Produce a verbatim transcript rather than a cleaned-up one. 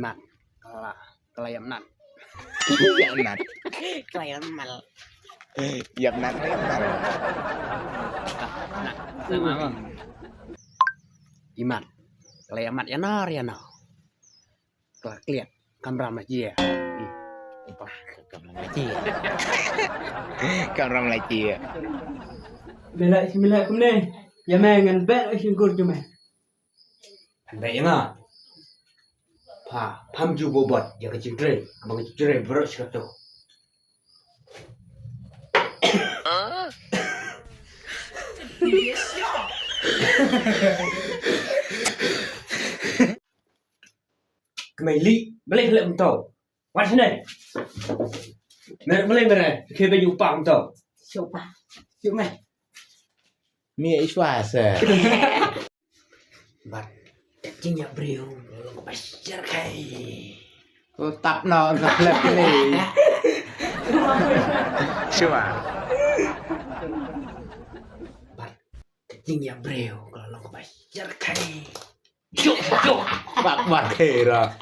Mat. Kala, kala ïap nat. Ïap nat. Kala ïap mal. Ïap nat, ïap mal. Nat. Sama bang. Imat. Kala ïap mat ïa nar ïa nar. Kala kliat. Kamram la jia. Ih. Bah, kamram la jia. Kamram la jia. Bela isi mila kumne. Ïa me ngan bet isi ngur jong me. Bad ïa nga. Pha, pham ju bobot ïa ka jingtrei, kaba ka jingtrei baroh shi kato. Kmai li, balei khlem tau. Wat sini. Mer, balei mer, ke ba ju pam tau. Siapa? Siapa? Mi iswa sa. Bad ka jingïabriew long kaba shyrkhei. Ko tap no ka klep ni. Shuwa. Bad ka jingïabriew ka long kaba shyrkhei. Chuk, chuk. Bak, bak, hera.